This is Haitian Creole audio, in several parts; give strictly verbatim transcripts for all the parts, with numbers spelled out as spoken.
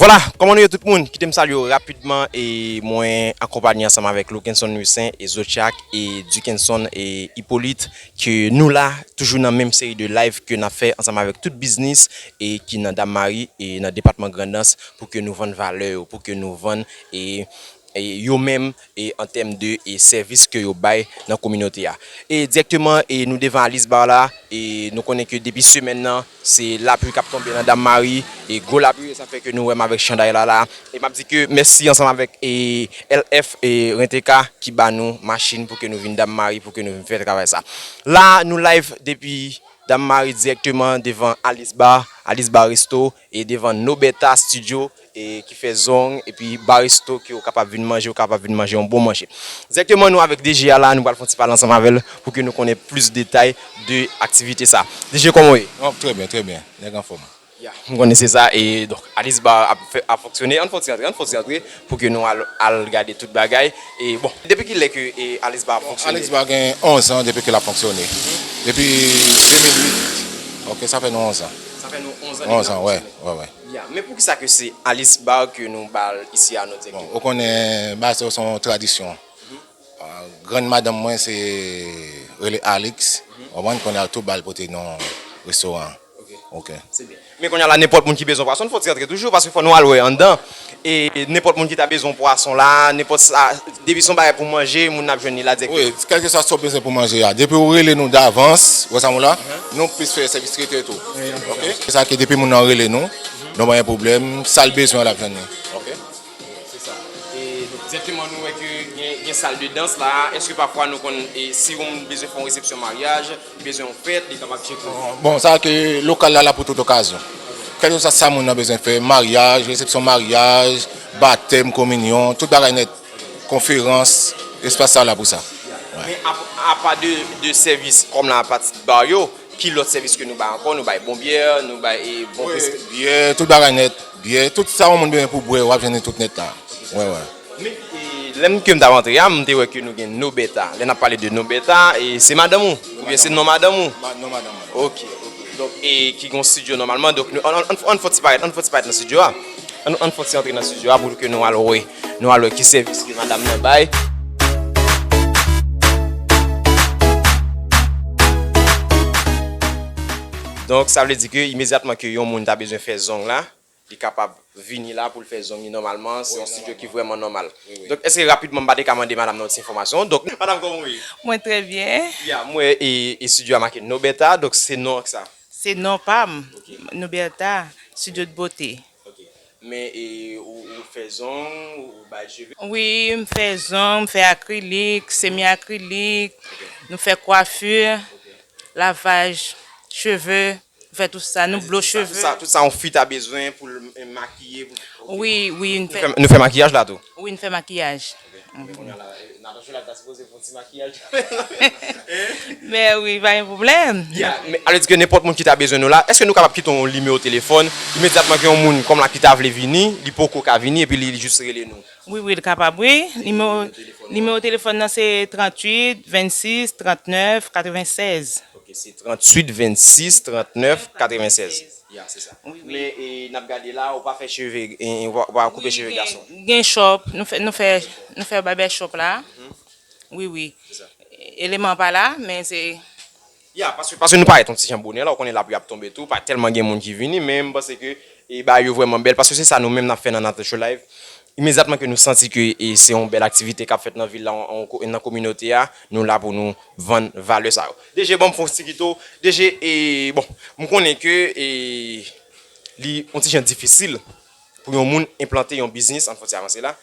Vwala, kòman nou ye tout moun? Kite m salye w rapidman e mwen akonpanye ansanm avèk Lokenson Louissaint e Zotchak e Dukenson e Hyppolite ke nou la toujou nan menm seri de live ke n ap fè ansanm avèk tout biznis e ki nan Dam Mari e nan depatman Grandans pou ke nou vann valè yo, pou ke nou vann e e yo menm e an tèm de e sèvis ke yo bay nan kominote a. E dirèkteman e nou devan Alice Bar la e nou konnen ke depi semèn nan se lapli k ap tonbe nan Dam Mari e gwo lapli e sa fè ke nou wè m avèk chanday la la. E m ap di ke mèsi ansanm avèk e L F e Renteka ki ba nou machin pou ke nou vin Dam Mari pou ke nou vin fè travay sa. La nou live depi Dam Mari dirèkteman devan Alice Bar, Alice Bar Resto e devan Nobeta Studio e ki fè zong epi Bar Resto ke w kapab vin manje, w kapab vin manje yon bon manje. Dirèkteman nou avèk D J a la, nou pral fè yon ti pale ansanm avè l pou ke nou konnen plis detay de aktivite sa. D J, kòman w ye? Oh, trè byen, trè byen. Nèg anfòm. Ya, m konnen se sa. E donk, Alice Bar ap fè, ap fonksyone. Ann fè yon ti rantre, ann fè yon ti rantre pou ke nou al, al gade tout bagay. E bon, depi kilè ke e Alice Bar ap fonksyone? Alice Bar gen onz an depi ke l ap fonksyone. Depi de mil uit. Ok, sa fè nou onz an. Sa fè nou onz an depi l ap fonksyone. Onz an, wè, wè, wè. Ya, men poukisa ke se Alice Bar ke nou ba l isi a, nou di ke... Bon, ou konnen, Bar se yon tradisyon. Ah, grann madanm mwen se rele Alix. Ou konprann? Kounye a tou bal pote non restoran. Ok. Ok. Se byen. Men kounye a la, nenpòt moun ki bezwen pwason, fò ti rantre toujou, paske fò nou al wè anndan. E nenpòt moun ki ta bezwen pwason la, nenpòt sa, depi se yon bagay pou manje, moun ap jwenn li la dirèkteman. Wi, kèlkeswa sa w bezwen pou manje a. Depi ou rele nou davans, wè sa m la, nou plis fè sèvis trete tou. Ok? Se sa ke depi moun nan rele nou, nou pa gen pwoblèm, sa l bezwen an l ap jwenn li. Ok? Se sa. E donk, egzakteman, nou wè ke gen, gen sal de dans la. Èske pafwa nou konn, e, si yon moun bezwen fè yon resepsyon maryaj, li bezwen yon fèt, li kapab tcheke nou? Bon, sa ke lokal la la pou tout okazyon. Kèlkeswa sa moun nan bezwen fè, maryaj, resepsyon maryaj, batèm, kominyon, tout bagay nèt, konferans, espas sa la pou sa. Wi. Men apa, apa de, de sèvis kòm la pati bar yo, ki lòt sèvis ke nou bay ankò? Nou bay bon byè, nou bay, e, bon... Wi, plis byè, tout bagay nèt. Byè, tout sa yon moun bezwen pou bwè, w ap jwenn li tout nèt la. Wè, wè. Men, e, lè m, ke m t ap antre a, m te wè ke nou gen Nobeta. Lè n ap pale de Nobeta, e se madanm ou? Oubyen se non madanm ou? Ma-, non madanm mwen. Ok, ok. Donk, e ki gon studio nòmalman. Donk, nou, ann, ann, ann, ann fè ti parèt, ann fè ti parèt nan studio a. Ann, ann fè ti antre nan studio a pou ke nou al wè, nou al wè ki sèvis ke madanm nan bay. Donk, sa vle di ke imedyatman ke yon moun ta bezwen fè zong la, li kapab vini la pou l fè zong li nòmalman. Se yon studio ki vrèman nòmal. Wi, wi. Donk, èske rapidman m pa te ka mande madanm nan yon ti enfòmasyon? Donk, madanm, kòman w ye? Mwen trè byen. Ya, m wè e, e studio a make Noberta, donk se non sa? Se non pa m. Ok. Noberta, studio de beauté. Ok. Men, e, ou, ou fè zong, ou bay cheve? Wi, m fè zong, m fè akrilik, semi akrilik, nou fè kwafi, lavaj cheve, nou fè tout sa, nou blo cheve. Tout sa, tout sa yon fi ta bezwen pou l, e, makiye, pou... Ok. Wi, wi, nou fè... Nou fè, nou fè makiyaj la tou? Wi, nou fè makiyaj. Ok. Men kounye a la, e, Natacha la ta sipoze fè yon ti makiyaj. Men wi, pa gen pwoblèm. Ya, men ale di ke nenpòt moun ki ta bezwen nou la, èske nou kapab kite yon nimewo telefòn? Imedyatman ke yon moun kòm la ki ta vle vini, li poko ka vini, epi li, li jis rele nou. Wi, wi, l kapab, wi. Nimewo, nimewo telefòn nan se tranntuit, vennsis, trannèf, katrevennsèz. Ok, se tranntuit, vennsis, trannèf, katrevennsèz. Ya, se sa. Wi, wi. Men, e, n ap gade la, ou pa fè cheve, e, e, ou pa, ou pa koupe cheve gason. Wi, gen, gen shop, nou fè, nou fè, nou fè barber shop la. Wi, wi. Se sa. Eleman pa la, men se... Ya, paske, paske nou parèt yon ti jan bonè la, ou konnen lapli ap tonbe tou, pa tèlman gen moun ki vini, men m panse ke, e, bagay yo vrèman bèl, paske se sa nou menm n ap fè nan Natacha Live. Imedyatman ke nou santi ke, e, se yon bèl aktivite k ap fèt nan vil la, an, an, nan kominote a, nou la pou nou vann valè sa yo. D J, ban m fè yon ti kite w. D J, e, bon, m konnen ke, e, li yon ti jan difisil pou yon moun enplante yon biznis, ann fè yon ti avanse la.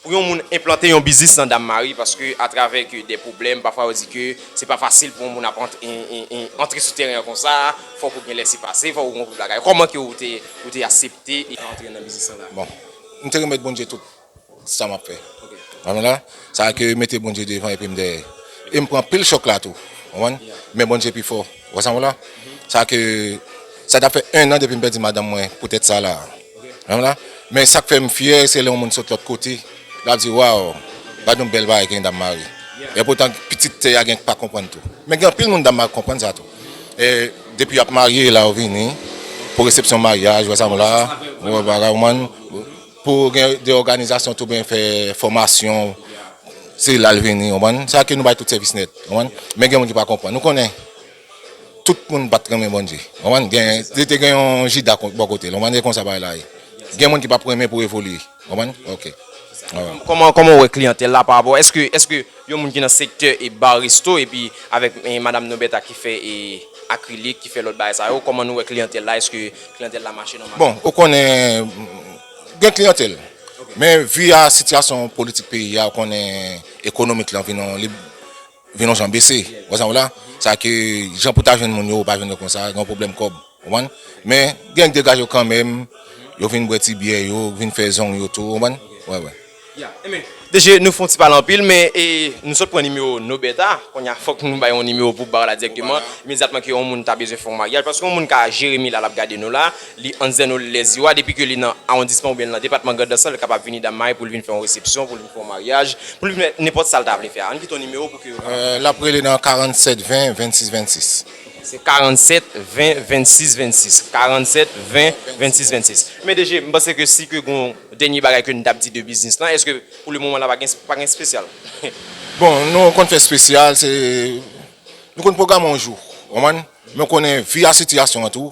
Pou yon moun enplante yon biznis nan Dam Mari, paske atravè ke de pwoblèm, pafwa yo di ke se pa fasil pou yon moun ap ant-, en, en, en, antre sou teren an konsa, fòk ou gen lèsepase, fòk ou gen yon bagay. Kòman ke ou te, ou te aksepte e antre nan biznis lan la? Bon, m te remèt Bondye tout sa m ap fè. Ok. Konprann la? Sa ke mete Bondye devan epi m dèyè. E m pran pil chòk la tou. Konprann? Yeah. Men Bondye pi fò. Ou wè sa m wè la? Mhm. Sa ke, sa t ap fè en an depi m pèdi madanm mwen poutèt sa la. Ok. Konprann la? Men sa k fè m fyè, se lè yon moun sot lòt kote, l ap di, "Waw, gad yon bèl bagay gen Dam Mari." Yeah. E poutan, pitit tè a gen k pa konprann tou. Men gen anpil moun Dam Mari k konprann sa tou. E depi y ap marye, la yo vini. pou resepsyon maryaj, wè sa m la, wè bagay, ou konprann? Pou gen de òganizasyon tou byen fè fòmasyon, se la l vini, ou konprann? Sa ke nou bay tout sèvis nèt, ou konprann? Men gen moun ki pa konprann. Nou konnen, tout moun pa t renmen Bondye, ou konprann? Gen, li te gen yon Jida bò kote l, ou konprann? E konsa bagay la ye. Gen moun ki p ap renmen pou evolye, ou konprann? Ok. Alright. Kòman, kòman w wè kliyantèl la pa rapò, èske, èske yon moun ki nan sektè e ba resto epi avèk, e, madanm Noberta ki fè, e, akrilik, ki fè lòt bagay sa yo, kòman nou wè kliyantèl la, èske kliyantèl la mache nòmal? Bon, ou konnen, gen kliyantèl. Men vi a sitiyasyon politik peyi a, ou konnen ekonomik lan vin yon, li vin yon jan bese. Wè sa m la? Sa ke jan pou ta jwenn moun yo, ou pa jwenn yo konsa, gen yon pwoblèm kòb. Ou konprann? Men gen degaje yo kanmenm, yo vin bwè ti byè yo, vin fè zong yo tou, ou konprann? Wè, wè. Ya, enben, D J, nou fè yon ti pale anpil, men, e, nou sot pran nimewo Noberta. Kounye a, fòk nou bay yon nimewo pou ba w la dirèkteman, imedyatman ke yon moun ta bezwen fè yon maryaj, paske yon moun ka Jeremi la, l ap gade nou la, li anndan lèzyo a, depi ke li nan awondisman oubyen nan depatman Grandans lan, li kapab vini Dam Mari pou l vin fè yon resepsyon, pou l vin fè yon maryaj, pou l vin fè nenpòt sa l ta vle fè a. Ann kite yon nimewo pou ke yo kapab. Euh, l ap rele nan karannsèt ven vennsis vennsis. Se karannsèt ven vennsis vennsis. Karannsèt ven vennsis vennsis. Men D J, m panse ke si ke gon dènye bagay ke n t ap di de biznis lan, èske pou le moman la pa gen, pa gen espesyal? Bon, nou konn fè espesyal, se, nou konn pwograme yon jou, ou konprann? Men w konnen vi a sitiyasyon an tou,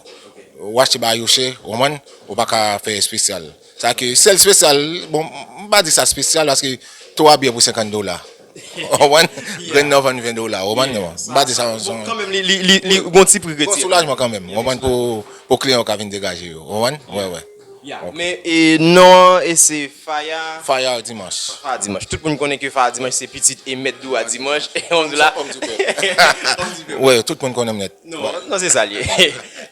w achte bagay yo chè, ou konprann? Ou pa ka fè espesyal. Sa ke sèl espesyal, bon, m pa di sa espesyal paske twa byè pou senkant dola. Ou konprann? Grenn nan vann ven dola, ou konprann? Non, m pa di sa. Bon, kanmenm, li, li, li, li gon ti pri retire. Bon, soulajman kanmenm, ou konprann? Pou, pou kliyan yo ka vin degaje yo, ou konprann? Wè, wè. Ya, men, e, non an, e se Faya. Faya Dimanch. Faya Dimanch. Tout moun konnen ke Faya Dimanch se pitit e mèt dou a Dimanch. Wè, tout moun konnen m nèt. Non, non, se sa l ye.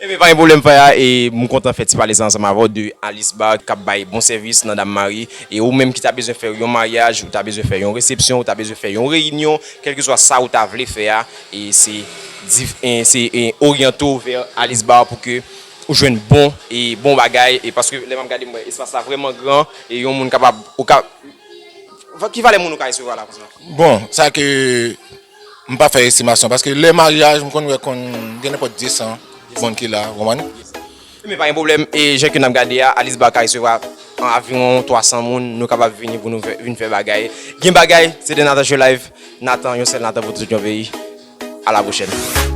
Ebyen, pa gen pwoblèm, Faya, e m kontan fè ti pale sa ansanm avè w de Alice Bar k ap bay bon sèvis nan Dam Mari. E ou menm ki ta bezwen fè yon maryaj, ou ta bezwen fè yon resepsyon, ou ta bezwen fè yon reyinyon, kèlkeswa sa ou ta vle fè a, e se, e se, e, oryante w vè Alice Bar pou ke ou jwenn bon, e bon bagay, e paske lè m ap gade, m wè espas la vrèman gran, e yon moun kapab, ou ka, ki valè moun ou ka resevwa la konsa? Bon, sa ke m pa fè estimasyon, paske lè maryaj, m konn wè konn gen nenpòt de san moun ki la, ou konprann? Men pa gen pwoblèm, e jan ke n ap gade a, Alice Bar ka resevwa an aviwon twa san moun, nou kapab vini pou nou fè, vin fè bagay. Gen bagay, se de Nathan Show Live, Nathan, yon sèl Nathan pou tout yon peyi. A la pwochèn.